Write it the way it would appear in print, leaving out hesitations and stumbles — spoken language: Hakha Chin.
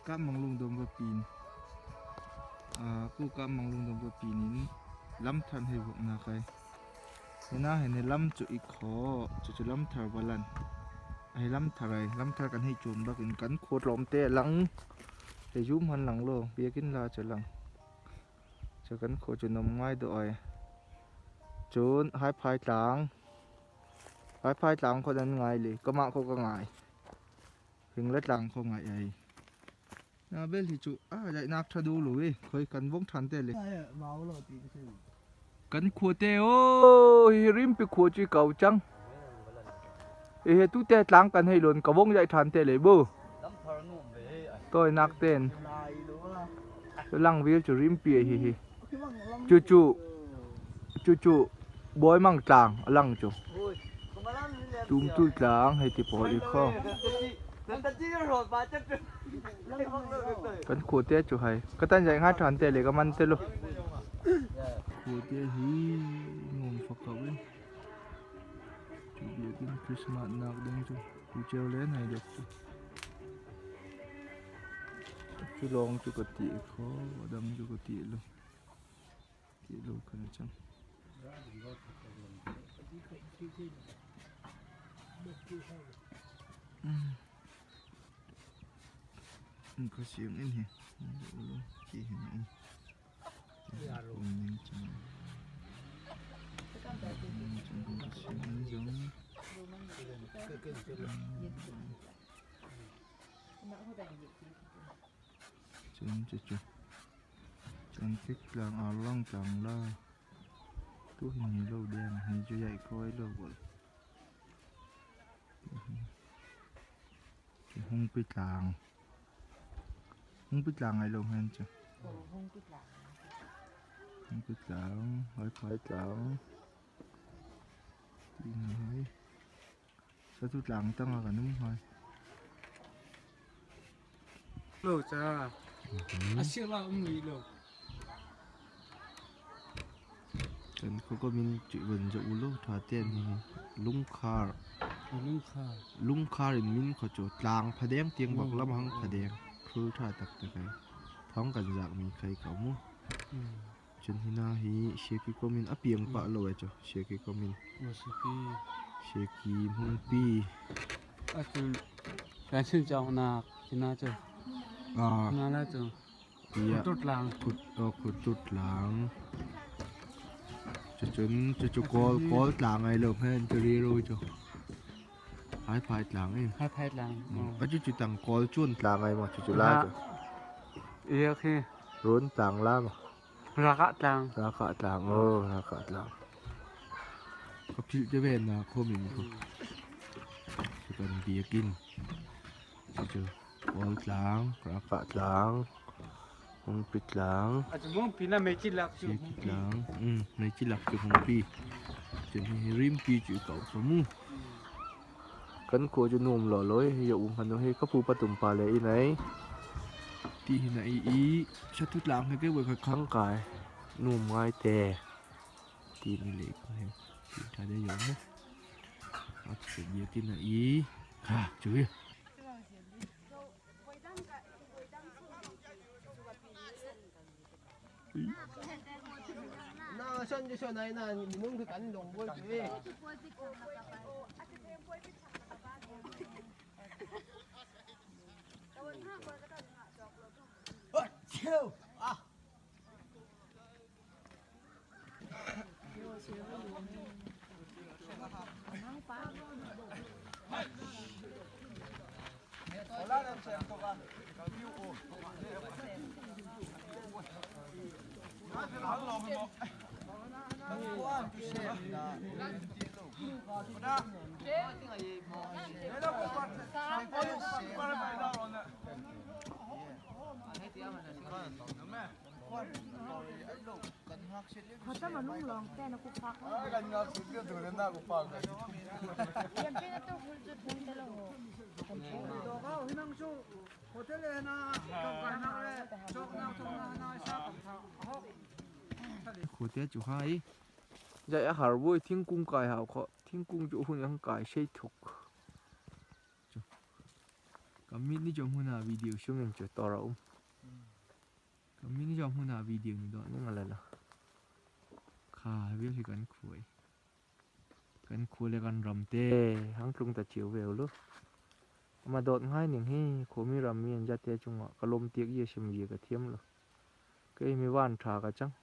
Kap Mang Lungdawm va pin Pu Kap Mang Lungdawm va pin in lam thar hei vuak nak ai. Hina hene lam cu i khaw cucu lam thar va lan. Hei lam thar ai lam thar kan hei cuan bak in kan khua tlawmte a lang. Hei zum han lang law biakinn la cu lang. Cu kan khua cu nom ngai dawh ai. Cun Haiphai tlang Haiphai tlang kho nan ngai le kamah kho ka ngai. Fing le tlang kho ngai ai. Na bel hi cu a daihnak tha du lu i khoi kan vong than te le. Kan khua te o hi rimpi khua cu kau cang. Hi tu te tlang kan hei lon ka vong dai than te le bu. Toi nak ten. Lang vil chu rimpi hi hi. Chu chu chu chu bawi mang tlang lang chu. Tumtu tlang hei ti pawl i kho. Kan khuate cu hai. Ka tan zai nga ṭhan te le ka man te lu. Khuate hi nuam fak ko in. Cu biakinn Christmas nak ding cu tu ceu le nai dok cu. Cu lawng cu ka ti kho, dang cu ka ti lo. Ti lo kan cang. Ka siang in hi ti hin um. Um ning cang. Siang in zong. Cun cucu Cangkik tlang arlang tlang la tu hi ni lo deng hi cu yaih ko ai lo bol. Cu hungpi tlang. Hungpi tlang ai lo hen cu. Hungpi tlang, haiphai tlang. Ti ni hai. Satu tlang tang ah kan um hai. Lo ca. A sir la um rih lo. Kan khuakom in van zoh u law ṭha tein hihi lungkhar Lungkhar. lungkhar in min kho cu tlang phadeng tiang bak lam hang phadeng khul ṭha taktak ai thawng kan zak mi khai ko mu. Cun hi hna hi Siaki kom in a piang pah lo ai cu Siaki kom in. Siaki. Siaki hmungpi. Atu kan sin cawknak hina cu. Ah. Hina la cu. Khutur tlang. Khut oh khutur tlang. Cucun cucu kawl kawl tlang ai lo hen cu riru cu. Hai phai tlang in. Hai phai tlang. A cu cu tang kawl chun tlang ai ma cucu la cu. Iya khi. Run tlang la ma. Rakah tlang. Rakah tlang oh rakah tlang. Ka philh te ve na kho min ko. Kan biakin. Cucu kawl tlang, rakah tlang, hungpi tlang. A cu mungpi na mei lak cu hungpi. Tlang. Mei lak cu hungpi. Cun hi rimpi cu ko ko mu. Kan khua cu nuam law law hi ya um han hi ka pu patum pa le in ai ti hi na i i satu tlang he ke wei kha khang kai nuam ngai te ti ni le ko he ti tha de yo mu a chu bia ti na i kha chu hi. Na son ju son ai na minung khi kan dong boi pe. Khuate cu hai Zai a har vui thingkung kai hau kho thingkung cu hun ang kai sei thuk. Ka mit ni cu hmun ah video shum in cu tor a um. Ka mit ni cu hmun ah video ni dawh ning ala la. Kha vial hi kan khuai. Kan khua le kan ram te hang tlung ta cio ve lu. Ama dawt ngai ning hi khuami rammi an jate cungah ka lawm tiak ye sim ye ka thiam lo. Kei mi van tha ka cang.